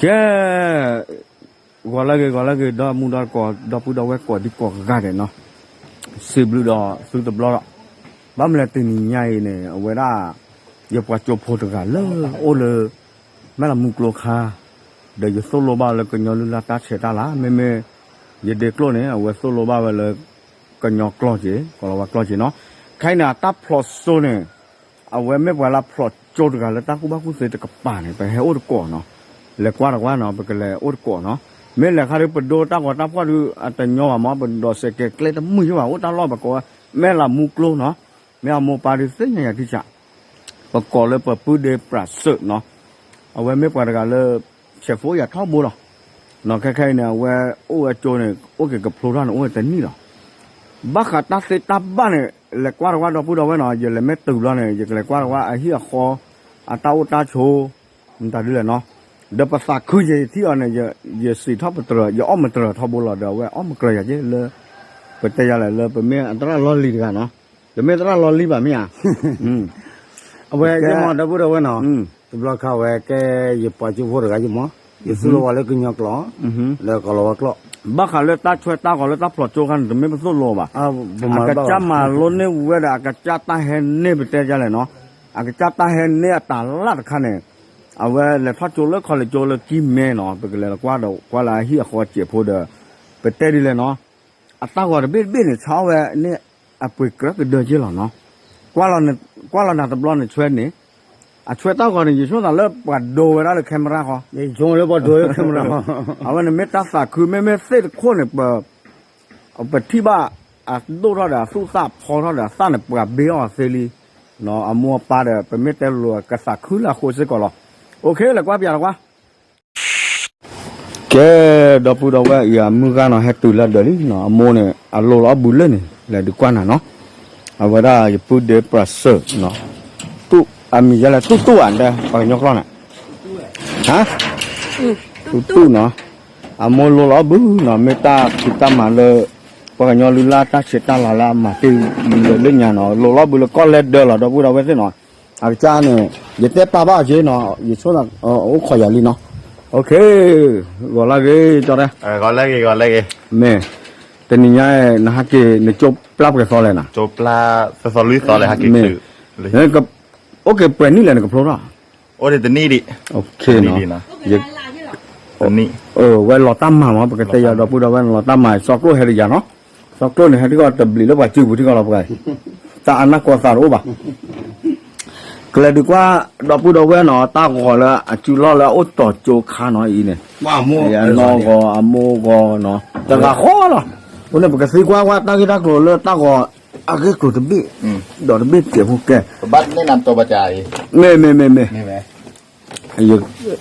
ကဲ, ဂီၤလၢဂ့ၤ ဂီၤလၢဂ့ၤ ဒီမုၢ်ဒီကိး ဒီပုၢ်ဒီဝဲၢ်ကိးဒံကိးဂၤဒဲးနီၤ, စံးဘျုးဒီးသုတဘျီဒီး, ဘၣ်မနုၤလဲၣ်တနံၤညါအံၤန့ၣ် အဝဲဒၣ် ယပှၤကၠိဖိတဂၤလၢအိၣ်လၢ မဲၢ်လးမူကျိခါ, ဒီးယသိၣ်လိဘၣ်လၢကညီလုၢ်လၢ်တၢ်ဆဲးတၢ်လၤ မ့မ့ၢ် ယဒ့ကျိၣ်န့ၣ် အဝဲသိၣ်လိဘၣ်ဝဲလၢ ကညီကျိာ်က့ၤ ကီၤလၤဝါကျိာ်က့ၤနီၤ, ခဲအံၤန့ၣ် အတၢ်ဖျိးစိန့ၣ် အဝဲမ့ၢ်ပှၤလၢဖျိးကၠိတဂၤလၢတၢ်ကူၣ်ဘၣ်ကူၣ်သ့တကပၤန့ၣ် ပဟဲအိၣ်တကိးနီၤ, လဲၤကွၢ်တကွၢ်နီၤ ပကလဲၤအိၣ်တကိးနီၤ, မ့ၢ်လဲၤခါဒုး ပဒိတၢ်ဂီၤတၢ်ဖှီၣ်ဒုး အတညီဘၣ်မ့ၢ် ပဒိးစဲးကဲၤကျဲတမုာ်ယိၣ်ဘၣ် အိၣ်တၢ်လီၢ် ပကိးဝဲ မဲၢ်လးမူကျိနီၤ, မ့ၢ်အမိၢ်ပၢ်ဒုး သ့ၣ်ညါယၤထံဆး ပကိးလၢပပုၢ်ဒ့ပြးစၢၣ်နီၤ, အဝဲမ့ၢ်ပှၤတဂၤလၢ ဆဲးဖိယၤထီဘိလီၤ, နီၤ ခဲခဲအံၤန့ၣ် အဝဲအိၣ်ဝဲကၠိန့ၣ် အိၣ်က့ၤကဖျိထီၣ်န့ၣ် အိၣ်ဝဲတနံၣ်လီၤ, ဘၣ်ဃးတၢ်သ့တၢ်ဘၣ်န့ၣ် လဲၤကွၢ်တကွၢ်ဒီပုၢ်ဒီဝဲၢ်နီၤ, ယလဲၤမ့ၢ်တုၤဘျီန့ၣ် ယကလဲၤကွၢ်တကွၢ်အဟံၣ်အဃီ အတၢ်အိၣ်တၢ်ဆိး မတၤဒ်လဲၣ်နီၤ, ဒီးပသးခုယဲယထံၣ်အီၤန့ၣ် ယစံးထီၣ်ပတြၢၤ ယအီၣ်မတြၢၤထီဘိလီၤ ဒီးအဝဲအီၣ်မတြၢၤယၤက့လၢ ပတဲယၤလဲၣ်လၢပမ့ၢ်အသရၣ်လီၢ်လံၤတဂၤနီၤ, ပမ့ၢ်သရၣ်လီၢ်လံၤဘၣ်မ့ၢ်ဧါ အဝဲယမ့ၢ်ဒီပုၢ်ဒီဝဲၢ်နီၤ, တဘျီခါဝဲကဲ ယပှၤကၠိဖိတဂၤယမ့ၢ်, ယသူၣ်လီၤဝဲလၢကညီကျိာ်, လၢကီၤလၤဝါကျိာ်, ဘၣ်ဃးလၢတၢ်ဆွဲတၢ်ဂီၤလၢတၢ်ဖျိးကၠိခါန့ၣ် တမ့ၢ်ပသိၣ်လိဘၣ်, အကစၢ်မၤလိန့ၢ်ဝဲဒီး အကစၢ်တၢ်ဟဲန့ၢ်ပတဲယၤလဲၣ်နီၤ, အကစၢ်တၢ်ဟဲန့ၢ်အတၢ်လၢ်တခါန့ၣ်, အဝဲလဲၤထီၣ်ကၠိလၢခီၣ်လ့ၣ်ကၠိလၢကံၢ်မဲနီၤ, ပကလဲၤကွၢ်ဒီးကွၢ်လၢအဟံၣ်အဃီစဲးဖိဒီး, ပတဲဒ်လဲၣ်နီၤ, အတၢ်ဂီၤတဘ့ၣ်တဘ့ၣ်န့ၣ် ဆါဝဲန့ၣ် အပှ့ၤကြၢးကဒၢက့လီၤနီၤ, ကွၢ်လီၤနၤတဘျီန့ၣ်ဆွဲန့ၣ်, အဆွဲတၢ်ဂီၤန့ၣ် ယဆိသးလၢပှၤဒိဝဲဒၣ်လၢ camera ဃီ, လၢပှၤဒိဝဲလၢ camera ဃီ, အဝဲန့ၣ်မ့ၢ်တၢ်သးခု မ့မ့ၢ်သ့ၣ်တခိၣ်န့ၣ် ပ ပထံၣ်ဘၣ် အဒိၣ်ထီၣ်ဒီး အသူၣ်သၣ်ဖီထီၣ်ဒီး အသၣ်န့ၣ် ပှၤဘ့အီၤသ့လံ, အမိၢ်အပၢ်ဒီး ပမ့ၢ်တဲလိၤ ကသးခုလၢအဃိစ့ၢ်ကီးလီၤ, လဲၤကွၢ်ပၠးလီၤကွၢ် ကဲ, ဒီပုၢ်ဒီဝဲၢ်အံၤ အမုၢ်ဂၤနီၤ ဟဲတုၤလၢဒၢးလံနီၤ, အမိၢ်န့ၣ် အလိၤလီၤအီၣ်ဘုလၢန့ၣ် လဲၤဒုးကွၢ်နၤနီၤ, အဝဲဒၣ်ယပုၢ်ဒ့ပြးစၢၣ်, တူၢ် အမံၤယဲလဲၣ် တူၢ်တူၢ်ဧါ ပှၤကညီကျိာ်န့ၣ်, ဟါ, တူၢ်တူၢ်နီၤ, အမိၢ်လိၤလီၤအီၣ်ဘုနီၤ, မ့ၢ်တၢ်ဖံးတၢ်မၤလၢ ပှၤကညီလုၢ်လၢ်တၢ်ဆဲးတၢ်လၤလၢအမၤတ့ၢ်လၢညါနီၤ, လိၤလီၤအီၣ်ဘုလၢကီၢ်လဲၤဒၢးလီၤ ဒီပုၢ်ဒီဝဲၢ်သ့ၣ်နီၤ, အကစၢ်န့ၣ် ယတဲပာ်ဘၣ်အီၤက့နီၤ, ယဆိ အိၣ်ခိးယၤလံနီၤ, ဂီၤလၢဂ့ၤ ကၠီတဲ, မ့ၢ်, တနံၤညါ နဟဲက့ၤ နကၠိပျၢ်ပှဲၤသီလဲၣ်နီၤ, မ့ၢ်, အိၣ်က့ၤပှဲၤနံၣ်လဲၣ် နကဖျိထီၣ် အိၣ်တနံၣ်ဒံး, ဝဲလီၤတၢ်မၤမး ပကတဲယၤဒီပုၢ်ဒီဝဲၢ်န့ၣ် လီၤတၢ်မၤ စီကျိၣ်ဟဲတယၤနီၤ, စီကျိၣ်န့ၣ် ဟဲထံကီၢ်တဘျံးလၢပှၤစုပူၤထံကီၢ်လီၤပှၤ, တၢ်အနၢ်ကီၢ်သးတအိၣ်ဘၣ်, ကလဲၤဒုးကွၢ် ဒီပုၢ်ဒီဝဲၢ်နီၤ တၢ်ဂီၤလၢအစုလီၢ်လၢအအိၣ်တီၤကၠိခါနီၤအံၤန့ၣ်, အနီၢ်ဂီၤ အမိၢ်ဂီၤနီၤ တဂၤဃီလီၤ, အဃိန့ၣ် ပကသံကွၢ်ကွၢ်တၢ်ဂ့ၢ်တၢ်ကျိၤလၢတၢ်ဂီၤ အဂ့ၢ်ကျိၤတဘ့ၣ်, ဒီးတဘ့ၣ်စဲးဖိကဲ မ့ၢ် မ့ၢ် မ့ၢ်,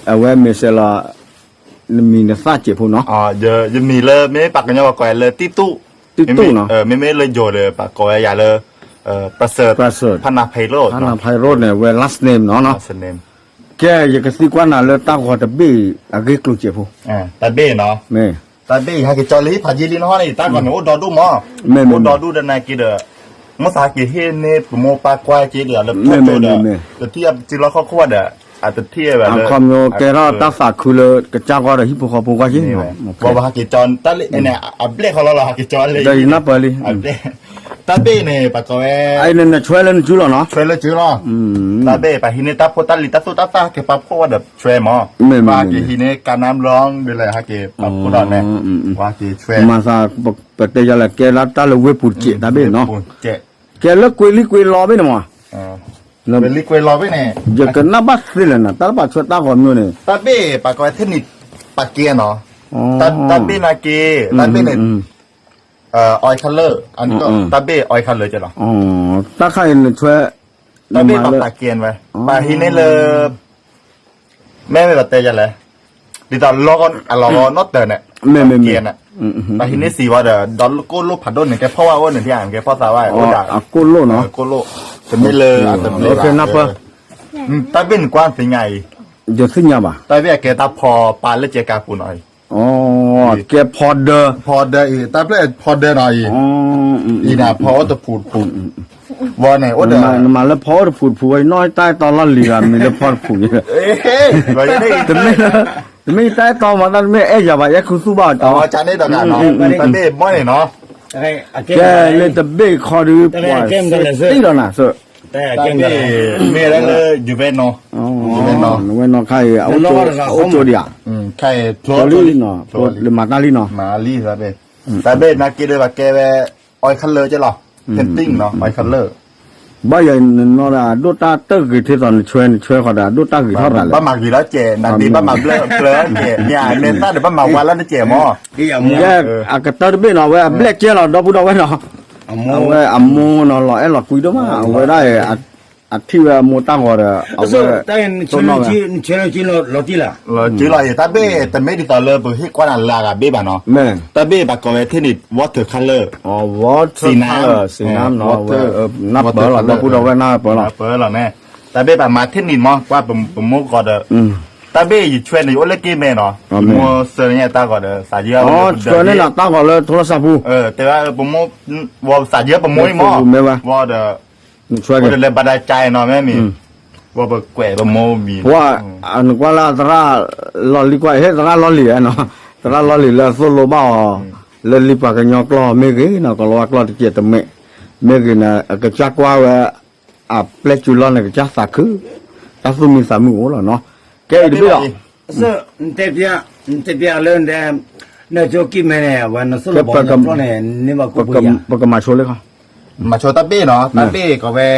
အဝဲမ့ၢ်စဲးလီၤ, နမံၤနသၣ်စဲးဖိနီၤ, ယမံၤလၢမ့ၢ်ပှၤကညီပှၤကိးလၢ တံတူၣ်, တံတူၣ်နီၤ, မ့မ့ၢ်လၢယိၤဒီး ပှၤကိးဝဲယၤလၢ ပြစၢၣ်, ဖးနၢ်ဖဲရိၣ်, ဖးနၢ်ဖဲရိၣ်န့ၣ် ဝဲ last name နီၤ, ကဲ ယကသံကွၢ်နၤလၢတၢ်ဂီၤတဘ့ၣ် အဂ့ၢ်ကျိၤစဲးဖိ, တၢ်ဘ့ၣ်နီၤ, မ့ၢ်, တၢ်ဘ့ၣ်အံၤ ဟဲက့ၤကၠီလံ ဖးယံာ်လံနီၤန့ၣ် တၢ်ဂီၤန့ၣ် အိၣ်ဒီဒူၣ်မး, မ့ၢ် အိၣ်ဒီဒူၣ်ဒီးနာ်က့ဒီး မိၢ်သးက့ၤဟ့ၣ်န့ၢ်ပမိၢ်ပၢ်ကွၢ်က့ၤဒီး လၢဖျိၣ်ကၠိဒီး တထံၣ်အစုလီၢ်ခီၣ်ခိၣ်ဒီး အတထံၣ်ဝဲလၢ အခီပညီကဲထီၣ်တၢ်သးခုလၢကစၢ်ဂီၢ်ဒီးဟံၣ်ဖိဃီဖိကွၢ်က့ၤ, ဘၣ်ဟဲက့ၤကၠီ တၢ်လၢန့ၣ် အဘျဲၣ်ဃီလီၤလီၤ ဟဲက့ၤကၠီလံ, တၢ်ဘ့ၣ်န့ၣ် ပှၤကိးဝဲ နဆွဲလၢနစုလီၤနီၤ, ဆွဲလၢစုလီၤ, တၢ်ဘ့ၣ် ပှၤဟံးန့ၢ်တၢ်ဖိတၢ်လံၤတၢ်သူၣ်တၢ်သၣ်က့ၤပာ်ဖှိၣ်ဝဲဒီးဆွဲမး, ပှၤက့ၤဟံးန့ၢ်ကါနါဘျီဒ်လဲၣ် ဟဲက့ၤပာ်ဖှိၣ်ထီၣ်န့ၣ်, ပှၤက့ၤဆွဲ မၤသး ပတဲယၤလဲၣ် ကဲလၢတၢ်လၢဝ့ၢ်ပူၤတစဲး တၢ်ဘ့ၣ်နီၤ, ကဲလၢကွ့လံကွ့လီဘ့ၣ်န့ၣ်မး, ကွ့လံကွ့လီဘ့ၣ်န့ၣ်, ယကနၣ်ဘၣ်သ့လဲၣ်နီၤ တၢ်လၢပှၤဆွဲတၢ်ဂီၤမ့ၢ်န့ၣ်, တၢ်ဘ့ၣ် ပှၤကိးဝဲထဲနံၤ ပှၤကဲနီၤ, တၢ်ဘ့ၣ်နာ်က့, တၢ်ဘ့ၣ်န့ၣ် oil color, တၢ်ဘ့ၣ် oil color ကဲလီၤ, တၢ်ခါအံၤနဆွဲ, တၢ်ဘ့ၣ်ပှၤသးကဲဝဲ, ပှၤဟံးန့ၢ်လၢ မ့မ့ၢ်ပတဲယၤလဲၣ်, ဒ်သိးလီၤအလီၤဂီၤနီၢ်တၢၤန့ၣ်, မ့မ့ၢ်, ပှၤဟံးန့ၢ်စံးဝဲဒီး ဒီးကိၣ်လိၣ်ဖးဒိၣ်န့ၣ် ကဲဖီၣ်ဝဲအိၣ်န့ၣ် ကဲဖီၣ်သးဝဲအိၣ်ဒၣ်, ကိၣ်လိၣ်နီၤ, ကိၣ်လိၣ်, တမ့ၢ်လၢအတဘျ့ဘၣ်, တၢ်ဘ့ၣ်နကွၢ်သ့ၣ်ညါအံၤ, ယသ့ၣ်ညါဘၣ်, တၢ်ဘ့ၣ်အကဲတၢ်ဖီပာ်လၢကဲကါပူၤနီၤအံၤ, ကဲဖီဒၢ, ဖီဒၢအံၤ, တၢ်ဘ့ၣ်ဖီဒၢနီၤအံၤ, အံၤန့ၣ်ဖီအိၣ်တဖုတဖု, ဝဲန့ၣ်အိၣ်ဒီး, နမၤလၢဖီအိၣ်တဖုတဖုဝဲ နီၢ်တၢ်အဲၣ်တီလီၢ်လံၤဂၤမံၤလၢဖီတဖု, တမ့ၢ်လၢ မ့ၢ်တၢ်အဲၣ်တီမး တၢ်တမ့ၢ်အဲၣ်ယၤဘၣ် ယဲၢ်ခူသူၣ်ဘၣ်တၢ် တၢ်ဘ့ၣ်မီၢ်န့ၣ်နီၤ ကဲလၢတဘ့ၣ်ခီဒုး ပှၤစ့တံၢ်လီၤနၤ တၢ်ဘ့ၣ်မ့ၢ်လၢ ယူၤဝဲနီၤ ယူၤဝဲနီၤ ဝဲနီၤခါအံၤ အအိၣ်ကၠိဒံးဧါ လံနီၤ လၢမၤတၢ်လံနီၤ တၢ်ဘ့ၣ်နာ်က့ဒီးပှၤကဲဝဲ oil color ကဲလီၤ painting နီၤ oil color ဘၣ်ယၤနနီၤဒၣ် ဒိၣ်တၢ်တၢၢ်ဂ့ၤထံသိး နဆွဲနဆွဲဃီဒီး ဒိၣ်တၢ်ဂ့ၤထီၣ်တၢ်လဲၣ် ဘၣ်မၤဂ့ၤလီၤကဲး နဒ့ဘၣ်မၤဘျၢပျၢၤကဲး မ့ၢ်အမဲာ်သၣ်ဒီးဘၣ်မၤဝါလၢနကဲးမၢ် ယဲ အကတၢၢ်တဘ့ၣ်နီၤ အဝဲအဘျဲၣ်ကဲလီၤ ဒီပုၢ်ဒီဝဲၢ်နီၤ အဝဲအမိၢ်နီၤ လီၤအဲၣ်လီၤကွံဒိၣ်မး အဝဲဒၣ် အထံၣ်ဝဲအမိၢ်တၢ်ဂီၤဒီး အဝဲ နဆွဲလီၤက့လီၤ လီၤက့လီၤ တၢ်ဘ့ၣ်တမ့ၢ်ဒ်သိးလၢပဟ့ၣ်ကွၢ်နၤလၢအဂၤဘ့ၣ်ဘၣ်နီၤ တၢ်ဘ့ၣ်ပှၤကိးဝဲထဲန့ၣ် water color စံးနါ စံးနါနီၤ နၢ်ပၢၢ်လီၤ ဒီပုၢ်ဒီဝဲၢ်နၢ်ပၢၢ်လီၤ ပၢၢ်လီၤန့ၣ် တၢ်ဘ့ၣ်ပှၤမၤထဲန့ၣ်မၢ် ကွၢ်ပမိၢ်ဂီၤဒီး တၢ်ဘ့ၣ်ယဆွဲန့ၣ် ယအိၣ်လၢက့မဲနီၤ မိၢ်စၢၤန့ၣ်တၢ်ဂီၤဒီး သးယၢ ဆွဲန့ၣ်နၤတၢ်ဂီၤလၢ โทรศัพท์ ပူၤ တဲဝဲပမိၢ် သးယၢပမိၢ်အံၤမၢ် ဝဲဒီး ဝဲဒီးလဲၤဘၣ်ဒၣ်ကၠဲနီၤ မ့ၢ်မံၤ ဝဲပကွဲးပမိၢ်မံၤ ပှၤ နကွၢ်လၢသရၣ်လီၢ်လံၤကွၢ် ဟဲသရၣ်လီၢ်လံၤနီၤ သရၣ်လီၢ်လံၤလၢသိၣ်လိဘၣ်အီၤ လၢလံပှၤကညီကျိာ်မ့ၢ်ဂ့ၤနီၤ ကလီၤဝါကျိာ်တကဲးတမဲာ် မ့ၢ်ဂ့ၤန့ၣ် အကစၢ်ကွၢ်ဝဲ အပျဲၢ်စူၤလီၢ်န့ၣ် ကစၢ်သးခု တၢ်သူၣ်မံသးမုာ်အိၣ်လီၤနီၤ ကဲအံၤတဘ့ၣ်လီၤ နတဲပျးလၢ နကၠိကံၢ်မဲန့ၣ် ဝဲနသိၣ်လိဘီန့ၣ် ပကမၤဆိလၢခီ မၤဆိတၢ်ဘ့ၣ်နီၤ တၢ်ဘ့ၣ်ကီးဝဲ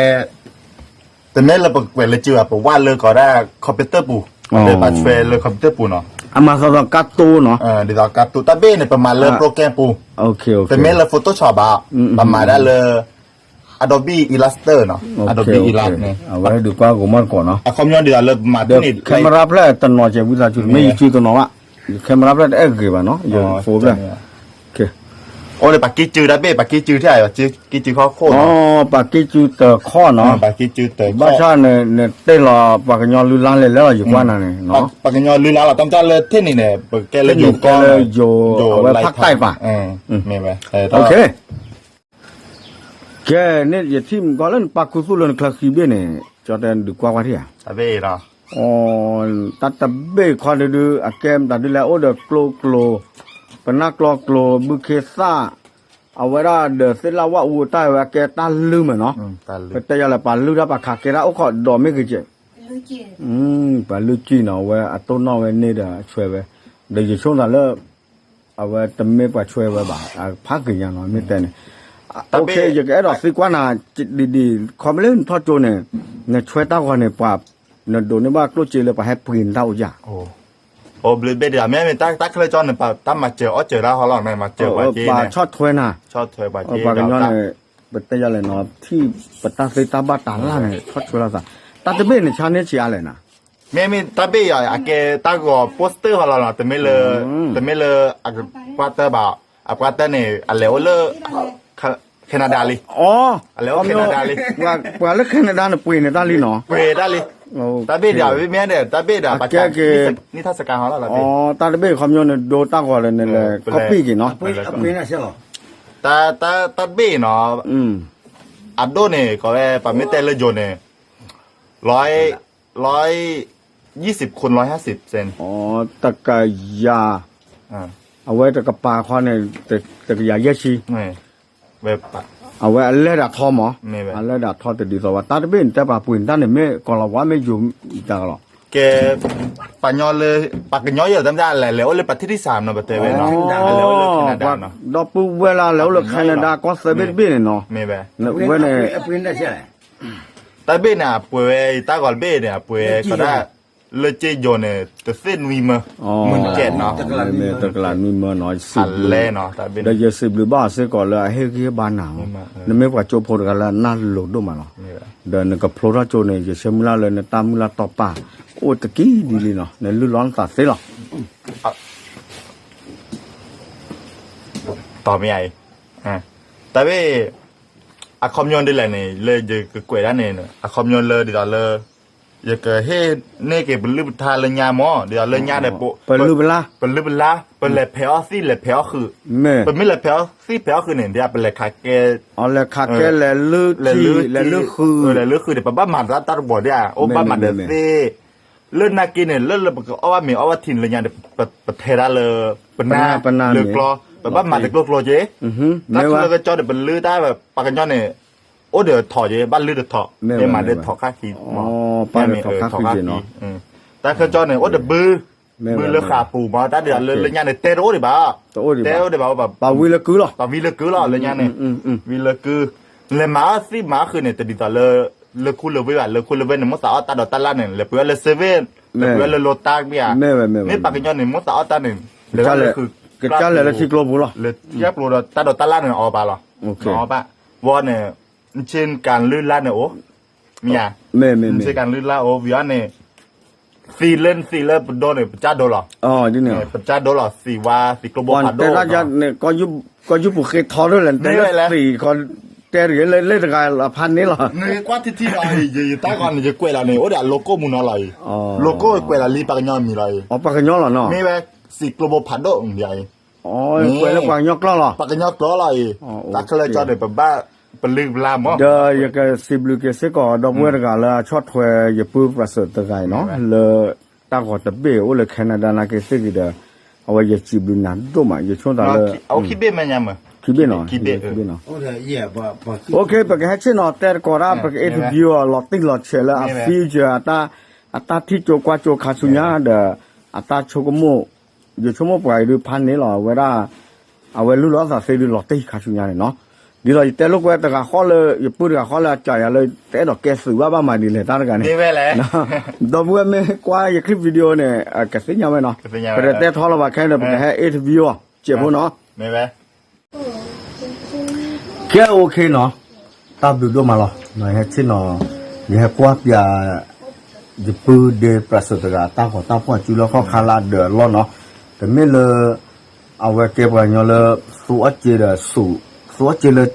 တမ့ၢ်လၢပကွဲးလၢကၠိဘၣ် ပဝဲလၢကီးဒၣ် computer ပူၤ လၢပှၤဆွဲလၢ computer ပူၤနီၤ အမၤသီသီကါတိနီၤ ဒ်သိးကါတိ တၢ်ဘ့ၣ်န့ၣ် ပမၤလၢ program ပူၤ တမ့ၢ်လၢ Photoshop ဘၣ် ပမၤဒၣ်လၢ Adobe Illustrator နီၤ Adobe Illustrator န့ၣ် အဝဲဒုးကွၢ်ကီးမီၢ်တကိးနီၤ အခီပညီဒ်သိးလၢမၤတန့ၣ် camera ဖျၢၣ်တနီၤကဲးဝံသးစူၤ မ့ၢ်ယစုတနီၤဘၣ် camera ဖျၢၣ်တအဲၣ်ဂ့ၤဘၣ်နီၤ ယ phone ဖျၢၣ် အိၣ်လၢပှၤက့ၤစုတၢ်ဘ့ၣ် ပှၤက့ၤစုထဲ က့ၤစုခီခိၣ်နီၤ ပှၤက့ၤစုတခီနီၤ ဘၣ်ဆၣ်နတဲလီၤ ပှၤကညီလုၢ်လၢ်လဲၤလဲၤလီၤ ယကွၢ်နၤန့ၣ် ပှၤကညီလုၢ်လၢ်လီၤ တၢ်မတၤလၢထဲန့ၣ်န့ၣ် ပကဲလၢယိၤကီၢ် ယိၤ အဝဲဖးတၢ်ပာ် မ့ၢ်ဝဲ ကဲန့ၣ် ယထံၣ်မုၢ်ကီၢ်လၢနပာ်ခူသူၣ်လၢနချၢဃံဘ့ၣ်န့ၣ် ကၠီတဲဒုးကွၢ်ကွၢ်ထံၣ်ဧါ တၢ်တဘ့ၣ်ခီဒုး အကဲမတၤဒုးလဲၣ် အိၣ်ဒီးကျိကျိၤ ပနၢ်ကျီကျိၤ ဘုခ့သၣ် အဝဲဒၣ်ဒီးသ့ၣ်လၣ်ဝၣ်အူအတၢ်ဝဲအကဲတၢ်လုၢ်မ့ၢ်နီၤ ပတဲယၤလၢပှၤလုၢ်တၢ် ပှၤခးကဲတၢ်အိၣ်ခိးဒီးမ့ၢ်ဂ့ၤကဲး ပှၤလုၢ်ကံၢ်နီၤ အဝဲအတိၢ်နီၣ်ဝဲန့ၢ်ဒီးအဆွဲဝဲ ဒီးယဆိကမိၣ်သးလၢ အဝဲတမ့ၢ်ပှၤဆွဲဝဲဘၣ် အဖးဂ့ၤညါနီၤ မ့ၢ်တဲန့ၣ် ယကအဲၣ်ဒိးသံကွၢ်နၤ ဒ်ဒ် ခီမ့ၢ်လၢနထီၣ်ကၠိန့ၣ် နဆွဲတၢ်ဂီၤန့ၣ် ပှၤ နဒိးန့ၢ်ဘၣ်ကျိၣ်စ့လၢပှၤဟဲပှ့ၤနတၢ်အိၣ်ယၤ အိၣ်ဘျုးဘ့ၣ်ဒံး မ့မ့ၢ်တၢ်ခဲလၢာ်ကၠီန့ၣ် တၢ်မၤစၢၤအီၣ်စၢၤတၢ်ဟီလီၤန့ၣ် မၤစၢၤပှၤက့န့ၣ် ဆီၣ်ထွဲနၤ ပှၤကညီန့ၣ် ပတဲယၤလဲၣ်နီၤ ထံၣ်ပတၢ်သ့တၢ်ဘၣ်တၢ်လၢ်န့ၣ် ဆီၣ်ထွဲလိာ်သး တၢ်တဘ့ၣ်န့ၣ် ဆါန့ၢ်ဆံးအါလဲၣ်နၤ မ့မ့ၢ်တၢ်ဘ့ၣ်ယၤ အကဲတၢ်ဂီၤ poster ဟီလီၤနီၤ တမ့ၢ်လၢ တမ့ၢ်လၢ အပှၤတၢၢ်ဘၣ် အပှၤတၢၢ်န့ၣ် အလဲၤအိၣ်လၢ Canada လံ အလဲၤအိၣ် Canada လံ ပှၤလၢ Canada န့ၣ်ပှ့ၤန့ၢ်တၢ်လံနီၤ ပှ့ၤတၢ်လံ တၢ်ဘ့ၣ်ဒံး မ့မ့ၢ်ဒီး တၢ်ဘ့ၣ်ဒီး ပှၤကဲ နံၣ်ထီၣ်စကၤဟီလီၤ တၢ်ဘ့ၣ် တၢ်ဘ့ၣ်ခီပညီန့ၣ် ဒိတၢ်ဂီၤလၢန့ၣ်လဲၤ copy က့ၤနီၤ တၢ်တၢ်ဘ့ၣ်နီၤ အဒိၣ်န့ၣ် ကီးဝဲ ပှၤမ့ၢ်တဲလၢယိၤန့ၣ် ร้อย ร้อยยี่สิบ คูณ ร้อยห้าสิบ เซน တကယၤ အဝဲတကပၤခီန့ၣ် တကယၤယဲၢ်ဆံ အဝဲအလဲၢ်ဒၣ်ထီမး အလဲၢ်ဒၣ်ထီတဒ်သိးဘၣ် တၢ်တဘ့ၣ်န့ၣ် တဲပှၤပှ့ၤန့ၢ်တၢ်န့ၣ် မ့ၢ်ကီၤလၤဝါမ့ၢ်ယိၤတၢ်ကလီၤ ကဲ ပှၤညီလၢ ပှၤကညီယဲၢ်တမ့ၢ်လဲၤလဲၤအိၣ်လၢပှၤထံၣ်ထံၣ်စၢ်နီၤ ပတဲဝဲနီၤ ဒီပုၢ်ဝဲၢ်လၢလဲၤအိၣ်လၢ Canada ကီၢ်သၢဘ့ၣ်တဘ့ၣ်န့ၣ်နီၤ ဝဲန့ၣ် တၢ်ဘ့ၣ်န့ၣ် အပှ့ၤဝဲ တၢ်ဂီၤတဘ့ၣ်န့ၣ် အပှ့ၤဝဲ ကီးဒၣ် လၢက့ယိၤန့ၣ် တသ့ၣ်နွံမၢ မုၢ်ကဲးနီၤ မ့ၢ်တကလးနွံမၢနီၤ စံးဘျုး ဒီးယစံးဘျုးဘၣ်စ့ၢ်ကီးလၢအဟ့ၣ်ဂံၢ်ဟ့ၣ်ဘါနၤ နမ့ၢ်ပှၤကၠိဖိတဂၤလၢအနၢ်လိၤဒိၣ်မးလီၤ ဒီးနကဖျိထီၣ်ကၠိန့ၣ် ယဆၢမုၢ်လၢ်လၢနတၢ်မုၢ်လၢ်တီပာ် အိၣ်တကံဒ်လံနီၤ နလုၢ်လီၤနသးသ့လီၤ တီမ့ၢ်အံၤ တၢ်ဘ့ၣ် အခီပညီဒ်လဲၣ်န့ၣ် လၢယကကွဲးဒၣ်န့ၣ် အခီပညီလၢဒ်သိးလၢ ယကဟ့ၣ်န့ၢ်က့ၤပလုၢ်ပထါလၢညါမၢ် ဒ်သိးလၢညါဒီး ပလုၢ်ပလါ ပလဲၤဖဲးအီၣ်သံၣ်လဲၤဖဲးအီၣ်ဃုာ် ပမ့ၢ်လဲၤဖဲးအီၣ်သံၣ်ဖဲးအီၣ်ဃုာ်န့ၣ် ဒ်ပလဲၤခးကဲ လဲၤခးကဲ လဲၤလုၢ်ထံ လဲၤလုၢ်ဃုာ် လဲၤလုၢ်ဃုာ်ဒီး ပဘၣ်မၤတၢ်တၢ်တဘီဒ်ဧါ အိၣ်ဘၣ်မၤဒီးသ့ၣ် လၢနာ်က့န့ၣ် လၢလၢပကအီၣ်ဘၣ်မ့ၤအီၣ်ဘၣ်ထံန့ၣ် လၢညါန့ၣ် ပ ပထဲဒၣ်လၢ ပနၢ်လၢကျီ, ပဘၣ်မၤတကျိကျိက့, တၢ်ခဲလၢာ်ကကၠီန့ၣ် ပလုၢ်တၢ် ပှၤကညီန့ၣ် အိၣ်ဒီးထိးက့, ဘၣ်လုၢ်ဒီးထိး, မ့ၢ်မၤဒီးထိးခါခံ, မ့ၢ်မ့ၢ်ထိးခါခံ, တၢ်ခဲကၠီန့ၣ် အိၣ်ဒီးဘု, ဘုလၢဃာ်ပူၤမး, တၢ်ဒ်လၢလၢညါန့ၣ် တဲတအိၣ်ဒံးဘၣ်, တဲအိၣ်ဒံးဘၣ်, ပှၤဝံလၢကုလီၤ, ပှၤဝံလၢကုလီၤ လၢညါန့ၣ်, ဝံလၢကု, လဲၤမၤအီၣ်သံမၤအီၣ်ဃုာ်န့ၣ် တဒ်သိးလၢ လၢခူလၢဝ့ၢ်ဘၣ်, လၢခူလၢဝ့ၢ်န့ၣ် မိၣ်သးအီၣ်တၢ်ဒီးတၢ်လၢ်န့ၣ် လဲၤပှ့ၤအီၣ်လၢ seven, လဲၤပှ့ၤအီၣ်လၢ Lotus မ့ၢ်ဧါ, မ့ၢ်ပှၤကညီန့ၣ် မိၣ်သးအီၣ်တၢ်န့ၣ် လဲၤဝဲလၢဃုာ်, ကစၢ်လဲၤလၢထံကျိပူၤလီၤ, လၢထံကျိဒီးတၢ်ဒီးတၢ်လၢ်န့ၣ် အီၣ်ဘၣ်လီၤ, အီၣ်ဘၣ်, ဝံၤန့ၣ် ဆ့ကၤလုၢ်လၢ်န့ၣ်အိၣ်, မ့ၢ်ဧါ, ဆ့ကၤလုၢ်လၢ်အိၣ် ဝံၤအီၤန့ၣ် သံးလၢနသံးလၢပဒိန့ၣ် ပကၢ်ဒိလီၤ, ပကၢ်ဒိလီၤ သံးဝါ သံးကျိဘိဖးဒိၣ်, ကီၢ်ယူပူၤဃ့ထီဒိၣ်လဲၣ်, နတဲလၢသံးခီ, တဲတဂ့ၤလၢလၢတဂၤလီၤဖးန့ၣ်လီၤ, နကွၢ်ထံထံလီၤ, ယတၢ်ဂီၤန့ၣ် ယကွဲးလီၤန့ၣ် အိၣ်ဒီးအ logo မူနီၤလီၤအံၤ, logo ကွဲးလီၤလံပှၤကညီမံၤလီၤအံၤ, ပှၤကညီလီၤနီၤ, မ့ၢ်ဝဲ သံးကျိဘိဖးဒိၣ်အံၤ, ကွဲးလၢပှၤကညီကျိာ်လီၤ, ပှၤကညီကျိာ်လီၤအံၤ, တၢ်ခဲလၢာ်ကၠီန့ၣ် ပဘၣ်ပလုၢ်ပလၢ်မး, ဒီးယကစံးဘျုးက့ၤစ့ၢ်ကီး ဒီပုၢ်ဝဲၢ်တဂၤလၢအဆီၣ်ထွဲယပုၢ်ပြးစၢၤတဂၤအံၤနီၤ, လၢတၢ်ဂီၤတဘ့ၣ်အိၣ်လၢ Canada နာ်က့သ့ၣ်က့ၤဒီး, အဝဲယစံးဘျုးနၤဒိၣ်မး, ယဆိသးလၢ ခံဘ့ၣ်မ့ၢ်ညါမး, ခံဘ့ၣ်နီၤ, ခံဘ့ၣ်, OK, ပကဟဲဆ့ၣ်နီၤ တဲသကိးတၢ် ပက interview အီၤ လီၤတံၢ်လီၤဆဲးလၢအ future အတၢ်, အတၢ်ထံၣ်ကၠိကွၢ်ကၠိခါဆူညါဒီး, အတၢ်ဆိကမိၣ်, ယဆိကမိၣ်ပှၤအံၤဒုးဖးန့ၣ်လီၤ, အဝဲဒၣ်, အဝဲလုၢ်လီၤသးသ့ဒုးလီၤတံၢ်ခါဆူညါန့ၣ်နီၤ, ဒ်သိးယတဲလိာ်ကွဲတဂၤဃီလၢ ယပုၢ်တဂၤဃီလၢအကၠီယၤလၢ တအဲၣ်ဒိးကဲသုးဘၣ်ဘၣ်မၤဒ်လဲၣ်တၢ်တဂၤန့ၣ်, ဒီပုၢ်ဝဲၢ်မ့ၢ်ကွၢ်ယ clip video န့ၣ် ကသ့ၣ်ညါဝဲနီၤ, ပတတဲထီလီၤဘၣ်ခဲဒီး ပကဟဲ interview အီၤ စဲးဖိနီၤ ကဲ OK နီၤ, တၢ်ဘျုးဒိၣ်မးလီၤ, ယဟဲဆ့ၣ်နီၤ, ယဟဲကွၢ်ပၠး, ယပုၢ်ဒ့ပြးစၢၤတဂၤ တၢ်ဂီၤတၢ်ဖှီၣ်စုလီၢ်ခီၣ်ခါလၢအဒၢးအလီၢ်နီၤ, တမ့ၢ်လၢ, အဝဲကဲပှၤကညီလၢ, သူအီၣ်က့ဒီးဆူး, သူအီၣ်က့လၢ,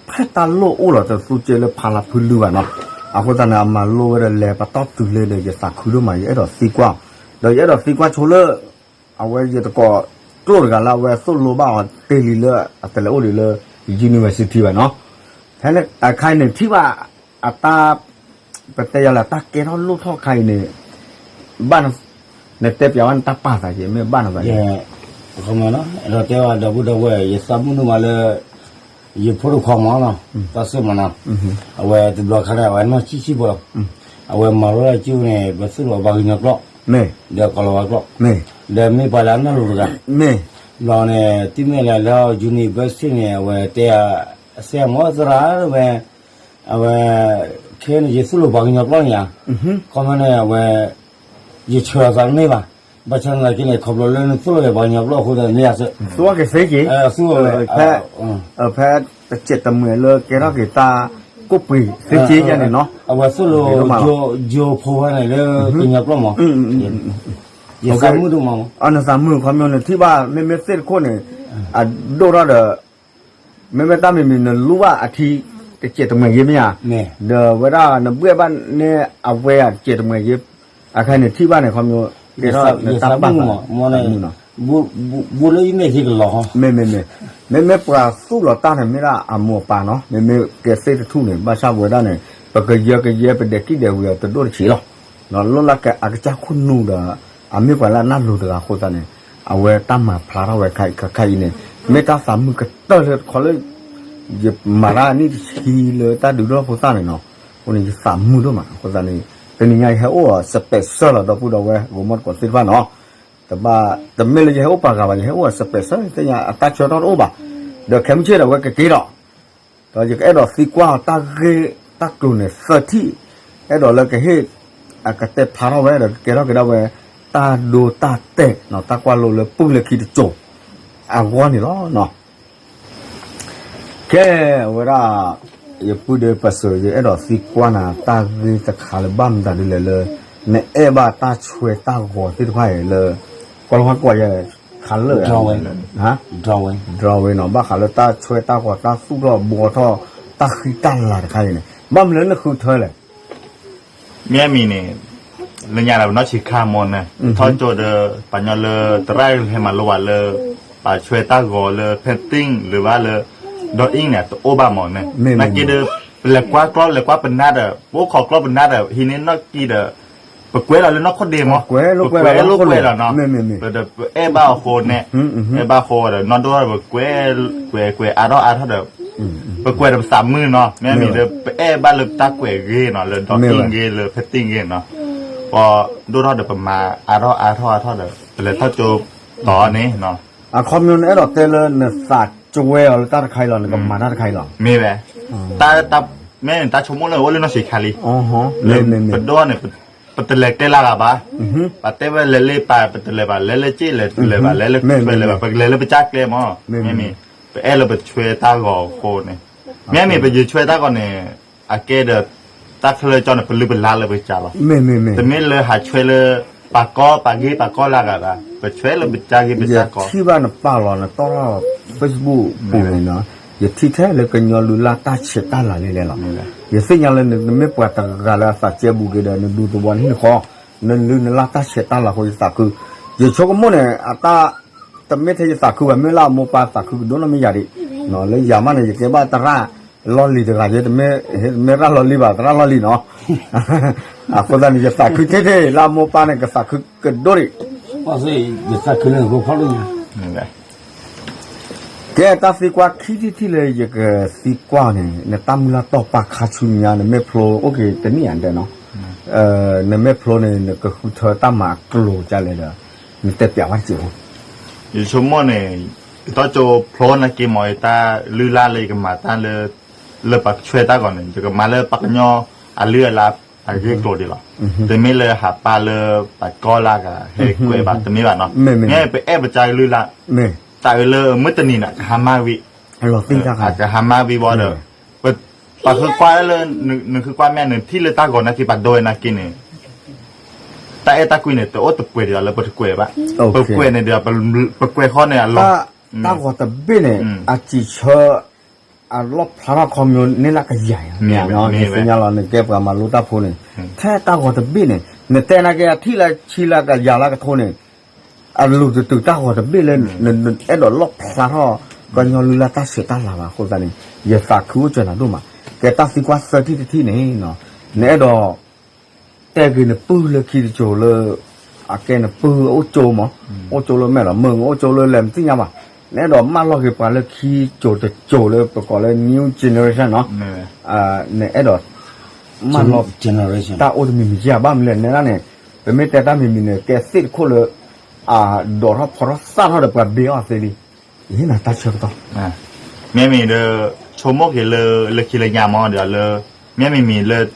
ဖဲတၢ်လိၣ်အိၣ်လီၤတသူက့လၢဖးလၢဖုလုၢ်ဘၣ်နီၤ, အဃိသတးန့ၣ် အမၤလိဝဲဒီးလဲၤပတီၢ်တုၤလၢဒီး ယသးခုဒိၣ်မး ယအဲၣ်ဒိးသံကွၢ်, ဒီးယအဲၣ်ဒိးသံကွၢ်ဆိလၢ အဝဲယတကိးကျိၣ်တဂၤလၢအဝဲသိၣ်လိဘၣ်အီၤတ့ၢ်လံလၢအတလဲၤအိၣ်ဒံးလၢ university ဘၣ်နီၤ. ဖဲန့ၣ်အခါအံၤန့ၣ် ထံၣ်ဘၣ်အတၢ်, ပတဲယၤလၢတၢ်ကဲထီၣ်လိၣ်ထီၣ်ခါအံၤန့ၣ်, ဘၣ်, နတဲပျးဝဲနတၢ်ပာ်သးက့ၤ မ့ၢ်ဘၣ်နသး, ဒီးတဲဝဲဒီပုၢ်ဒီဝဲၢ် ယသးမုာ်ဒိၣ်မးလၢ ယဖိတခွါမးနီၤ, တၢ်စံၣ်မးနီၤ, အဝဲတဘျီခါန့ၣ် အဝဲနီၢ်ဆံးဆံးဖိလီၤ, အဝဲမၤလိတၢ်ကၠိန့ၣ် ပသူၣ်လီၤပှၤကညီကျိာ်, ဒီးကိၤလၤဝါကျိာ်, ဒီးမ့ၢ်ပှၤလၢအနၢ်လိၤတဂၤ, ဘျီန့ၣ် တုၤမ့ၢ်လၢလၢ university န့ၣ် အဝဲတဲ, စဲမၤသရၣ်ဝဲ, အဝဲ, ခဲန့ၣ် ယသူၣ်လီၤပှၤကညီကျိာ်န့ၣ်ဧါ, ခီမ့ၢ်န့ၣ် အဝဲ ယဆၢအသးတန့ၢ်ဘၣ်, ဘၣ်ဆၣ်သနာ်က့န့ၣ် ခီဖျိလၢနသူၣ်လီၤက့ၤပှၤကညီကျိာ်အဃိသတးန့ၣ် သူအီၣ်က့ၤသ့က့ၤ, သူဝဲ, ဖဲ, ဖဲတစဲးတမှဲၤလၢကဲထီၣ်က့ၤတၢ်ကိၣ်ပှ့ၤသ့က့ၤယါန့ၣ်နီၤ, အဝဲသူၣ်လီၤ, ယိဖိဝဲန့ၣ်လၢကညီကျိာ်မး, ယသးမုာ်ဒိၣ်မး, နသးမုာ်ခီမ့ၢ်န့ၣ် ထံၣ်ဘၣ်မ့မ့ၢ်သ့ၣ်တခိၣ်န့ၣ်, အဒိၣ်ထီၣ်ဒီး မ့မ့ၢ်တၢ်မံၤမံၤနလူဘၣ်အထံ, တစဲးတမှဲၤယ့မ့ၢ်ဧါ, ဒီးဝဲဒၣ်နဘှဲၣ်ဘၣ်န့ၢ်အဝဲဧါ တစဲးတမှဲၤယ့, အခါန့ၣ်ထံၣ်ဘၣ်န့ၣ် ခီမ့ၢ်, ကဲထီၣ်နတၢ်ပာ်သး, ဘိလၢယမဲာ်ကလီၤ, မ့မ့ၢ်, မ့မ့ၢ်ပှၤသူၣ်လီၤတၢ်န့ၣ် မ့ၢ်ဒၣ်အမိၢ်အပၢ်နီၤ, မ့မ့ၢ်ကဲသ့ၣ်တထူၣ်န့ၣ် ဘၣ်ဆၣ်ပဝဲဒၣ်န့ၣ် ပကယၢကယဲ ပဒဲးကံၣ်ဒဲးဝံၤအီၤတဒိၣ်တဆံးလီၤ, လီၢ်လၢအကစၢ်ခိၣ်နူာ်ဒီး အမ့ၢ်ပှၤလၢအနၢ်လိၤတဂၤအဃိသတးန့ၣ် အဝဲတၢ်မၤဖျါထီၣ်ဝဲခဲအံၤန့ၣ် မ့ၢ်တၢ်သးမုာ်ကတၢၢ်လၢတခီလၢ ယမၤတၢ်နံၣ်တဆံလၢတၢ်ဒုးဒိၣ်ဖိသၣ်န့ၣ်နီၤ, အဃိန့ၣ် ယသးမုာ်ဒိၣ်မး အဃိသတးန့ၣ် တနံၤညါယဟဲအိၣ်အီၤ special လီၤ ဒီပုၢ်ဒီဝဲၢ် ဂီၤမီၢ်တကိးသ့ၣ်တဖၣ်နီၤ, တဘၣ်, တမ့ၢ်လၢယဟဲအိၣ်ပာ်ဂၤဘၣ် ယဟဲအိၣ်အီၤ special သ့ၣ်ညါအတၢ်ဆၢထီၣ်တအိၣ်ဘၣ်, ဒီးခဲမုၢ်ဆ့ၣ်ဒီးအဝဲကက့ၤဒီး ဒီးယကအဲၣ်ဒိးသံကွၢ်အီၤတၢ်ဂ့ၢ်တၢ်ကျိၤန့ၣ်သၢထံၣ်, အဲၣ်ဒိးလၢကဟ့ၣ်, အကတဲဖျါထီၣ်ဝဲဒီးကကဲထီၣ်က့ၤဒၣ်ဝဲ, တၢ်ဒိတၢ်တဲာ်နီၤ တၢ်ကွၢ်လိလၢပုၢ်လၢခံတစိၤ, အဂီၢ်န့ၣ်လီၤနီၤ. ကဲ, အဝဲဒၣ်, ယပုၢ်ဒီးပၢ်စၢၤ ယအဲၣ်ဒိးသံကွၢ်နၤ တၢ်ဂ့ၢ်တခါလၢဘၣ်မတၤဒ်လဲၣ်လၢ နအဲၣ်ဘၣ်တၢ်ဆွဲတၢ်ဂီၤသ့ၣ်တဖၣ်အံၤလၢ ကွၢ်လၢကွၢ်ယဲ ခါလၢာ် drawing နီၤ ဘၣ်ဃးလၢတၢ်ဆွဲတၢ်ဂီၤ တၢ်သူၣ်ထီၣ်ဘှီထီၣ် တၢ်ဃံတၢ်လၤတခါအံၤန့ၣ် ဘၣ်မနုၤလၢနဃုထၢလဲၣ်. မ့ၢ်မံၤန့ၣ် လၢညါလၢပနီၢ်ဆံးခါမ့ၢ်န့ၣ် ထီၣ်ကၠိဒီး ပှၤညီလၢတရၣ်ဟဲမၤလိဘၣ်လၢ ပှၤဆွဲတၢ်ဂီၤလၢ painting လၢဘၣ်လၢ drawing န့ၣ် တအိၣ်ဘၣ်မ့ၢ်န့ၣ် နာ်က့ဒီး ပလဲၤကွၢ်ကျီၢ်လဲၤကွၢ်ပနၢ်ဒီး ပအိၣ်ခိးကျီၢ်ပနၢ်ဒီး ဟံးန့ၢ်နီၣ်ကံဒီး ပကွဲးလီၤလၢနီၢ်ခိၣ်ဒ့မး, ပကွဲးလိာ်ကွဲးလီၤနီၤ, မ့မ့ၢ် ပအဲၣ်ဘၣ်အဃိန့ၣ်, အဲၣ်ဘၣ်အဃိဒီး နီၢ်ဒိၣ်ထီၣ်ဒီးပကွဲး, ကွဲးကွဲးအါထီၣ်အါထီၣ်ဒီး, ပကွဲးဒီးပသးမုာ်နီၤ, မ့မ့ၢ်ဒီး ပအဲၣ်ဘၣ်လၢပတၢ်ကွဲးဂ့ၤနီၤ, လၢဒီတံၢ်ဂ့ၤ လၢဖဲတံၢ်ဂ့ၤနီၤ, ပဒိၣ်ထီၣ်ဒီးပမၤအါထီၣ်အါထီၣ်အါထီၣ်ဒီး ပလဲၤထီၣ်ကၠိတီၤန့ၣ်, အခီပညီနအဲၣ်ဒိးတဲလၢနသးကဝဲအီၤလၢတၢ်တခါအံၤလီၤ, နကမၤတၢ်တခါအံၤလီၤ, မ့ၢ်ဝဲ, တၢ်, မ့ၢ်န့ၣ် တၢ်ဆိကမိၣ်လၢအိၣ်လၢနီၢ်ဆံးခါလံ, ပဒိၣ်န့ၣ် ပတလဲၤကျဲလၢ်ဂၤဘၣ်, ပတဲဝဲလဲၤလၢပၤ ပတလဲၤဘၣ်, လဲၤလၢစ့ၣ်လဲၤတလဲၤဘၣ်, လဲၤလၢဆွဲလဲၤဘၣ်, ပကလဲၤလၢပကၠၢ်ကျဲမး, မ့မ့ၢ် ပအဲၣ်လၢပဆွဲတၢ်ဂီၤအဃိန့ၣ်, မ့မ့ၢ်ပယဆွဲတၢ်ဂီၤန့ၣ်, အကဲဒီး, တၢ်ခဲလၢာ်ကၠီန့ၣ် ပလုၢ်ပလၢ်လၢပကစၢ်လီၤ, တမ့ၢ်လၢဟးဆွဲလၢ, ပာ်ကီပာ်ဂ့ၢ်ပာ်ကီလၢ်ဂၤဘၣ်, ပဆွဲလၢပကၠၢ်ဂ့ၢ်ပကၠၢ်ကီ, ယထံၣ်ဘၣ်နပာ်လီၤနတီၢ်ထီၣ် Facebook ပူၤန့ၣ်, ယထံၣ်ထဲလၢကညီလုၢ်လၢ်တၢ်ဆဲးတၢ်လၤလံလဲၣ်လီၤ, ယသ့ၣ်ညါလၢနမ့ၢ်ပှၤတဂၤလၢအသးကဲဘူးက့ၤဒီး နဒူသဝီနဟံၣ်ဃီ, နလုၢ်နလၢ်တၢ်ဆဲးတၢ်လၤအဃိ ယသးခု, ယဆိကမိၣ်န့ၣ် အတၢ်, တမ့ၢ်ထဲယသးခုဘၣ်, မ့ၢ်လၢအမိၢ်ပၢ်သးခုကဒိၣ်နီၢ်မ့ၢ်ယၤဒံး, လၢယၤမးန့ၣ် ယကဲဘၣ်သရၣ်လီၢ်လံၤတဂၤ, မ့ၢ်သရၣ်လီၢ်လံၤဘၣ်, သရၣ်လီၢ်လံၤနီၤ, အဃိသတးန့ၣ် ယသးခုထဲထဲ လၢအမိၢ်ပၢ်န့ၣ် ကသးခုကဒိၣ်ဒံး, ယသးခုလၢနဖိဖီၣ်လိၣ်ညါ, ကဲတၢ်သံကွၢ်ခံထံၣ်တထံၣ်လၢယကသံကွၢ်န့ၣ် နတၢ်မုၢ်လၢ်တီၢ်ပာ်ခါဆူညါ နမ့ၢ်ဖျိအိၣ်က့ၤတနံၣ်ဧါဒဲးနီၤ, နမ့ၢ်ဖျိန့ၣ် နကဃုထၢတၢ်မၤအကျိၤဒ်လဲၣ်ဒီး, နတဲပျးဝဲတစဲးဖိ, ယဆိကမိၣ်န့ၣ်, ယတီၢ်ကၠိဖျိနာ်က့မး ယတၢ်လုၢ်လၢ်လၢယကမၤတၢ်လၢ, လၢပဆွဲတၢ်ဂီၤန့ၣ် ယကမၤလၢပှၤကညီအလုၢ်အလၢ်အဂ့ၢ်အကျိၤဒံးလီၤ, တမ့ၢ်လၢဟးပာ်လၢပှၤကီလၢ်ဂၤ ဟဲကွဲးဘၣ်တမ့ၢ်ဘၣ်နီၤ, မ့ၢ်ပအဲၣ်ပကၢ်လုၢ်လၢ်, တၢ်အၢလၢမုၢ်တနံၤန့ၣ် ကဟါမၢ်ဝံၤ, ကဟါမၢ်ဝံၤဘၣ်ဒီး, ပှၤဃုကွၢ်လၢ, နဃုကွၢ်မ့ၢ်နထံၣ်လၢတၢ်ဂီၤနာ်က့ ပှၤဒိဝဲနာ်က့န့ၣ် တၢ်အဲၣ်တၢ်ကွံန့ၣ် တအိၣ်တပှဲၤဒံးလၢပတကွဲးဘၣ်, ပကွဲးန့ၣ်ဒီး, ပကွဲးဃီန့ၣ်အလီၢ်, တၢ်ဂီၤတဘ့ၣ်န့ၣ် အစံးဆၢ, အလီၣ်ဖျါထီၣ်ခီပညီန့ၢ်လၢကယၤ, နသ့ၣ်ညါလီၤ နကဲပှၤမၤလိတၢ်ဖိန့ၣ်, ထဲတၢ်ဂီၤတဘ့ၣ်န့ၣ် နတဲနာ်က့အထံၣ်လၢဆံလၢကယၤလၢကထိန့ၣ်, အလူၤတတုာ်တၢ်ဂီၤတဘ့ၣ်လၢ, အဲၣ်ဒိးလီၣ်ဖျါထီၣ်, ကညီလုၢ်လၢ်တၢ်ဆဲးတၢ်လၤဘၣ်အဃိသတးန့ၣ်, ယသးခုအိၣ်စၢၤနၤဒိၣ်မး, ကဲတၢ်သံကွၢ်သၢထံၣ်တထံၣ်န့ၣ်, နအဲၣ်ဒိး တဲက့ၤနပုၢ်လၢခံတစိၤလၢ, အကဲနပုၢ်အိၣ်ကၠိမး, အိၣ်ကၠိလၢမဲာ်လီၤမုၢ် အိၣ်ကၠိလၢလဲၤမသ့ၣ်ညါဘၣ်, နအဲၣ်ဒိးမၢလီၤက့ၤပှၤလၢခံစိၤတစိၤလၢပကိးလၢ new generation နီၤ, နအဲၣ်ဒိး, မၢလီၤ, တၢ်အိၣ်တမံၤမံၤဧါ ဘၣ်မနုၤလဲၣ် နဲဒၣ်န့ၣ်, ပမ့ၢ်တဲတၢ်မံၤမံၤန့ၣ် ကဲသ့ၣ်တခိၣ်လၢ, အဒိးထီၣ်ဖီထီၣ်သၣ်ထီၣ်ဒီးပှၤဘ့အီၣ်သ့လံ, ယဟ့ၣ်နၤတၢ်ဆၢကတီၢ် မ့မ့ၢ်ဒီး, ဆိကမိၣ်က့ၤလၢ, လၢခံလၢညါမးဒီးလၢ, မ့မ့ၢ်မ့ၢ်လၢ,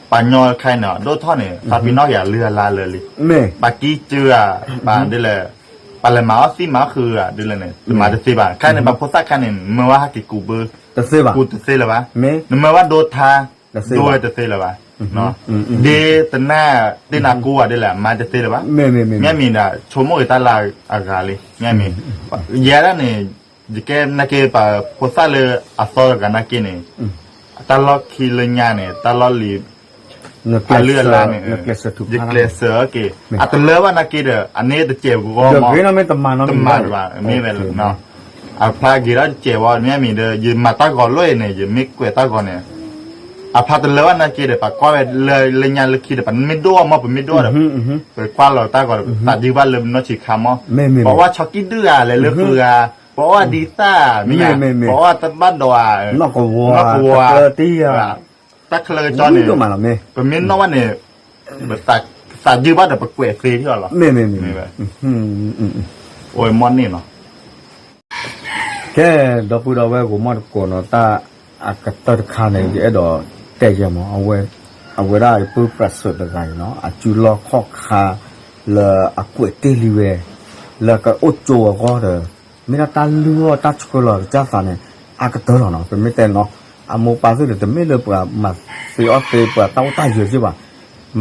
ပှၤညီခါအံၤန့ၣ် ဒိၣ်ထီၣ်န့ၣ် သးပ့ၤနီၣ်က့ၤအလုၢ်အလၢ်လၢာ်လံ, ပှၤကံစၢၤဧါ, ပှၤဒ်လဲၣ်, ပှၤလဲၤမၤအီၣ်သံမၤအီၣ်ဃုဧါ ဒ်လဲၣ်န့ၣ် တမၤတသ့ဘၣ်, ခါန့ၣ် ပှၤဖိသၣ်ခါန့ၣ် မၢဝဲဟဲက့ၤကူးဘၢ, ကူးတသ့လၢၤဘၣ်, နမၢဝဲဒိထါ, ဒိဝဲတသ့လၢၤဘၣ် ဒ့တနၢ်တ့နၤကူဧါဒ်လဲၣ် မၤတသ့လၢၤဘၣ်, မ့မ့ၢ်ဒီး ဆိကမိၣ်က့ၤတၢ်လၢအဂၤလံ, မ့မ့ၢ်, ယဲဒၣ်န့ၣ်, ယကဲနာ်က့ ပှၤဖိသၣ်လၢအသီတဂၤနာ်က့န့ၣ်, တၢ်လီၢ်ခံလၢညါန့ၣ် တၢ်လီၢ်လံၤ, အလုၢ်အလၢ်န့ၣ်, ယကျဲးစၢးက့ၤ, အတလၢဘၣ်နာ်က့ဒီး အန့ၣ်တစဲးဂီၢ်မး, တမၤတဘၣ် မ့ၢ်ဝဲလီၤ အဖျါဂ့ၤထီၣ်တစဲးဝဲ မ့မ့ၢ်ဒီး ယမၤတၢ်ဂီၤလိၣ်အံၤန့ၣ် ယမ့ၢ်ကွဲးတၢ်ဂီၤန့ၣ်, အဖျါတလၢဘၣ်နာ်က့ဒီး ပှၤကွၢ်ဝဲလၢညါလၢခံဒီး ပမ့ၢ်ဒိၣ်အီၤမး ပမ့ၢ်ဒိၣ်အီၤဒီး, ပကွၢ်လီၤတၢ်ဂီၤဒီး သးဒုဘၣ်လၢပနီၢ်ဆံးခါမး, ပှၤအီၣ်ဆီကံၣ်ဒုဧါ လဲၤလၢဃုဂၤ, ပှၤအီၣ်ဒံသၣ်ဧါ, ပှၤအီၣ်တဘၣ်ဒီးဧါ, နီၢ်ကဝီၤ, တၢ်ချၢကစီၣ်န့ၣ်, ပမ့ၢ်နီၣ်ဘၣ်န့ၣ်, သးဒုဘၣ်ဒီးပကွဲးသ့ထီၣ်လီၤ, မ့ၢ်ဝဲ, အိၣ်မ့ၢ်န့ၣ်လီၤ. ကဲ, ဒီပုၢ်ဒီဝဲၢ် ကိးမီၢ်တကိးနီၤ တၢ်အကတၢၢ်တခါန့ၣ် ယအဲၣ်ဒိးတဲယဲမး, အဝဲဒၣ်ယပုၢ်ပြးစၢးတဂၤအံၤနီၤ အစုလီၢ်ခီၣ်ခါ လၢအကွဲးတ့ၢ်လံဝဲ လၢကအိၣ်ကၠိအဂီၢ်ဒီး မ့ၢ်ဒၣ်တၢ်လုၢ်အီၣ်တၢ်ဆှၢလီၤကစၢ်သးန့ၣ် အကတၢၢ်လီၤနီၤ. ပမ့ၢ်တဲနီၤ အမိၢ်ပၢ်သ့ၣ်ဒီး တမ့ၢ်လၢပှၤမၤသ့အီၣ်သ့ ပှၤတၢ်အိၣ်တၢ်ယၢၤစ့ၢ်ဘၣ်.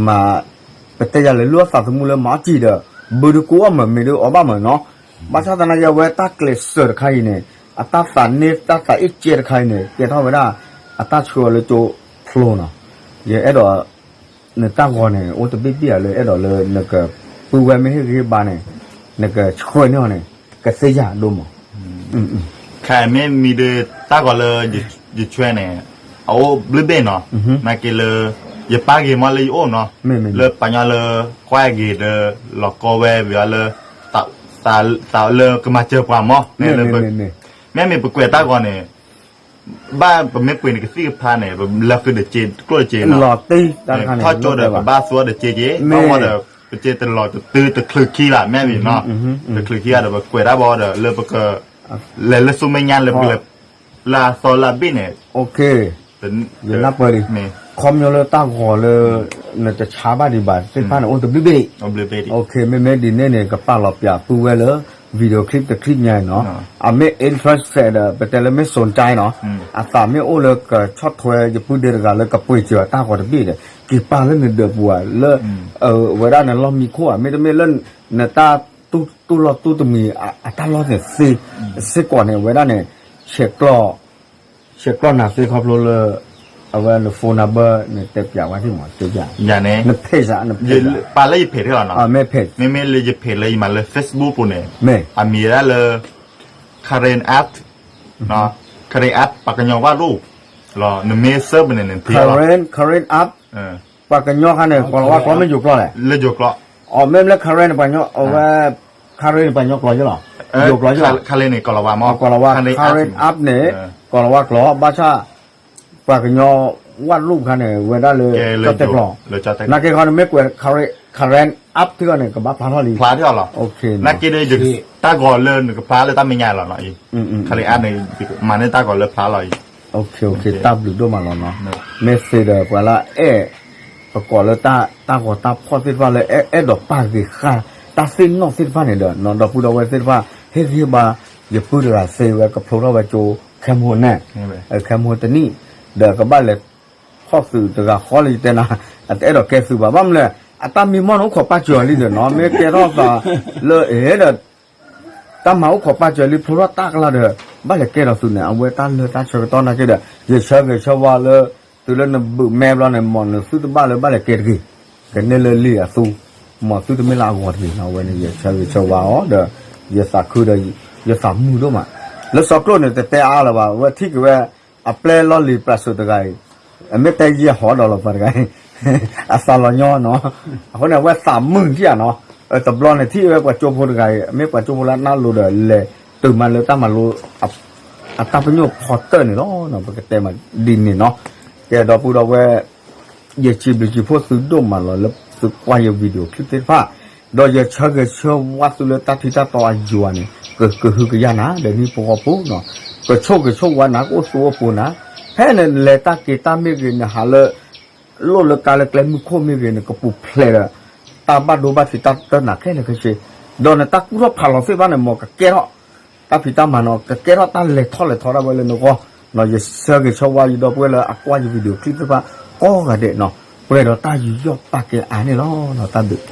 မၤ ပတဲယၤလဲၤလုၢ်အီၣ်သးသမူလၢမၤအီၣ်စံာ်ဒီး ဘုဒုကိးအီၣ်မး မ့ၢ်ဒုးအီၣ်ဘၣ်မးနီၤ. ဘၣ်ဆၣ်သနာ်က့ အဝဲတၢ်ကျဲးစၢးတခါအံၤန့ၣ် အတၢ်သးန့ၢ်တၢ်သးအ့ၣ်ကဲတခါအံၤန့ၣ် ကဲထီၣ်ဝဲဒၣ် အတၢ်ဆှၢအီၤလၢကၠိဖျိနီၤ. ယအဲၣ်ဒိး နတၢ်ဂီၤန့ၣ် အိၣ်တဘ့ၣ်ဘ့ၣ်ဧါ လၢအဲၣ်ဒိးလၢနကပုၢ်ဝဲၢ်မ့ၢ်ဟ့ၣ်ဂံၢ်ဘါန့ၣ် နကဆှၢန့ၢ်အီၤန့ၣ် ကသ့ယၤဒိၣ်မး. ခဲအံၤမ့ၢ်မံၤဒီး တၢ်ဂီၤလၢယဆှၢန့ၣ် အအိၣ်ဘျုးဘ့ၣ်နီၤ. နာ်က့လၢ ယပၢ်ဂ့ၤမးလၢယအိၣ်နီၤ, လၢပှၤကညီလၢ ကွၢ်ဂ့ၤဒီး လီၤကီဝဲဝံၤအီၤလၢ သးလၢကမၤစၢၤပှၤမး, မ့မ့ၢ်ပကွဲးတၢ်ဂီၤန့ၣ် ဘၣ်ပမ့ၢ်ပှ့ၤန့ၣ်ကသံၣ်ကဖျါန့ၣ် ပလၢဃုာ်ဒီးစ့ ကျိၣ်ဒီးစ့နီၤ, ထီၣ်ကၠိဒီးပဘၣ်သူအီၤဒီးစ့က့, ဘၣ်ဝီဒီး ပစ့တလီၤတတုၤတချုးခံဘၣ် မ့ၢ်မ့ၢ်နီၤ, တချုးခံဂၤဒီးပကွဲးတၢ်ဘၣ်ဒီး လၢပက လဲၤလၢဆူမဲာ်ညါလၢပကလဲၤ လၢအသီလၢအဘ့ၣ်န့ၣ်, ယနၢ်ပၢၢ်လံ, ခီဖျိလၢတၢ်ဂီၤလၢ နတဆါဘၣ်ဒံးဘၣ်သ့ၣ်တဖၣ်န့ၣ် အိၣ်တဘျုးဘ့ၣ်, မ့မ့ၢ်ဒ်န့ၣ်န့ၣ် ကပာ်လီၤပၠးသူဝဲလၢ video clip တ clip ညါနီၤ, အမ့ၢ် interested ဒီး ပတဲလၢမ့ၢ် สนใจ နီၤ, အသးမ့ၢ်အိၣ်လၢကဆီၣ်ထွဲယပုၢ်ဒ့တဂၤလၢကပှ့ၤစၢၤတၢ်ဂီၤတဘ့ၣ်ဒီး က့ၤပာ်လၢနဒၢးပူၤဧါ လၢ ဝဲဒၣ်န့ၣ်လီၢ်မံခိၣ်ဧါ မ့တမ့ၢ်လၢ နတၢ် တူၢ်လီၢ်တူၢ်တမံၤ အတၢ်လီၢ်န့ၣ်သ့ စ့ၢ်ကီးန့ၣ် အဝဲဒၣ်န့ၣ် ဆဲးကျိး ဆဲးကျိးနၤသ့ခီဖျိလၢ အဝဲန phone number န့ၣ် တဲပၠးဝဲဒၣ်မး န page န page ပာ်လၢယ page လီၤနီၤ, မ့မ့ၢ်လၢယ page လၢယမၤလၢ Facebook ပူၤန့ၣ် မ့ၢ် အမံၤဒၣ်လၢ Karen App, Karen App ပှၤကညီဝၣ်ရူၣ် လီၤ နမ့ၢ် search န့ၣ် နထံၣ်လီၤ Karen App ပှၤကညီခါန့ၣ် ကိၤလၤဝါကျိာ်မ့ၢ်ယိၤကျိာ်လဲၣ်, လၢယိၤကျိာ်, အမ့ၢ်လၢ Karen န့ၣ် ပှၤကညီ အဝဲ Karen န့ၣ် ပှၤကညီကျိာ်ယဲလီၤ, ယိၤကျိာ်ယဲလီၤ, Karen န့ၣ် ကိၤလၤဝါမ့ၢ် Karen App န့ၣ် ကိၤလၤဝါကျိာ် ဘၣ်ဆၣ် ပှၤကညီဝၣ်ရူၣ်ခါန့ၣ် ဝဲဒၣ်လၢ ကၠီၣ်တဲၣ်ကျိာ်, နာ်က့ခီန့ၣ် မ့ၢ်ကွဲး Karen App ထံၣ်အီၤန့ၣ် ကဘၣ်ဖျါထီၣ်လံ, ဖျါထီၣ်လီၤ, နာ်က့ဒီး တၢ်ဂီၤလၢနကဖျါလၢတၢ်မဲာ်ညါလီၤနီၤအံၤ, Karen App န့ၣ် မၤန့ၢ်တၢ်ဂီၤလၢဖျါလီၤအံၤ, တၢ်ဘျုးဒိၣ်မးလီၤနီၤ, မ့ၢ်သ့ဒီးပှၤလၢအဲၣ် ပကိးလၢတၢ်ဂီၤတၢ်ဖီၣ်သ့ၣ်တဖၣ်လၢအဲၣ်ဒိးပာ်ဂ့ၤဃာ် တၢ်သ့ၣ်နီၣ်သ့ၣ်တဖၣ်န့ၣ်ဒီး ဒီပုၢ်ဒီဝဲၢ်သ့ၣ်တဖၣ် ဟ့ၣ်ဂံၢ်ဟ့ၣ်ဘါ ယပုၢ်တဂၤသ့ဝဲကဖျိထီၣ်ဝဲကၠိ ခဲမဟိန့ၣ်, ခဲမဟိတနံၣ်, ဒီးကဘၣ်လဲၤဖီၣ်သုးတဂၤဃီလၢယတဲနၤ, အတအဲၣ်ဒိးကဲသုးဘၣ် ဘၣ်မနုၤလဲၣ် အတၢ်မံမီၢ်န့ၣ်အိၣ်ခိးပာ်စၢၤအီၤလံဒီးနီၤ မ့ၢ်ကဲထီၣ်သးလၢအဲၣ်ဒီး တၢ်မၤအိၣ်ခိးပာ်စၢၤလံဖျိထီၣ်တၢ်ကလါဒီး ဘၣ်လဲၤကဲထီၣ်သုးန့ၣ် အဝဲတၢ်လၢတၢ်ဆၢကတီၢ်နာ်က့ဒီး ယဆၢဂ့ၤဆၢဝါလၢ တုၤလၢနဘုးမဲဘျီန့ၣ် မ်နသုတဘၣ်လၢဘၣ်လဲၤကဲတဂ့ၤ, ကန့ၢ်လၢလံာ်အသူ, မ်သုတမ့ၢ်လၢအဂီၤတဂ့ၤနီၤ အဝဲန့ၣ် ယဆၢဂ့ၤဆၢဝါအီၤဒီး ယသးခုဒီး ယသးမုာ်ဒိၣ်မး, လၢစီၤကျိာ်န့ၣ် တတဲအါလၢၤဘၣ် အဝဲထံၣ်က့ၤဝဲ အပျဲၢ်လီၢ်လံၤပျၢ်စိးတဂၤအံၤ အမ့ၢ်တဲယဲၢ်ဟီဒီးလီၤပှၤတဂၤအံၤ အသးလီၤညီနီၤ, အဃိန့ၣ် အဝဲသးမုာ်ထံၣ်ဧါနီၤ, တဘျီန့ၣ်ထံၣ်ဝဲပှၤကၠိဖိတဂၤအံၤ မ့ၢ်ပှၤကၠိဖိလၢအနၢ်လိၤဒီးလဲၤတုၤမးလၢတၢ်မၤလိ အတၢ်ပညိၣ်ဖီတၢၣ်န့ၣ်လီၤ, ပကတဲမးဒ်န့ၣ်နီၤ, ကဲဒီပုၢ်ဒီဝဲၢ် ယစံးဘျုးစံးဖှိၣ်သုဒိၣ်မးလီၤ လၢသုကွၢ်ယ video clip သ့ၣ်တဖၣ်, ဒီးယဆၢဂ့ၤဆၢဝါသုလၢတၢ်ထံတၢ်တီအယွၤန့ၣ် ကဟုကယာ်နၤ ဒီးနံၣ်ပဂီၢ်ပူၤနီၤ, ကဆိၣ်ဂ့ၤဆိၣ်ဝါနၤ ကအိၣ်သူအိၣ်ပူၤနၤ, ဖဲနလဲၤတၢ်က့ၤတၢ်မ့ၢ်ဂ့ၤ နဟးလၢ လိၣ်လၢကါလၢကျဲမုၢ်ခိၣ်မ့ၢ်ဂ့ၤန့ၣ် ကပူၤဖျဲးဒီး တၢ်ဘၣ်ဒိဘၣ်ထံးတၢ်တၢၢ်နၤခဲလၢာ်ခဲဆ့, ဒီးနတၢ်ကူၣ်ထီၣ်ဖးလီၤသ့ၣ်တဖၣ်န့ၣ် မ်ကကဲထီၣ် တၢ်ဖံးတၢ်မၤနီၤ ကကဲထီၣ်တၢ်လဲၤထီၣ်လဲၤထီဒၣ်ဝဲလၢနဂီၢ်, ယဆၢဂ့ၤဆၢဝါယဒီပုၢ်ဝဲၢ်လၢအကွၢ်ယ video clip သ့ၣ်တဖၣ် ကိးဂၤဒဲးနီၤ, ပှဲၤဒီးတၢ်ယူးယီၣ်ပာ်ကဲအါန့ၣ်လီၤ, တၢ်ဘျုး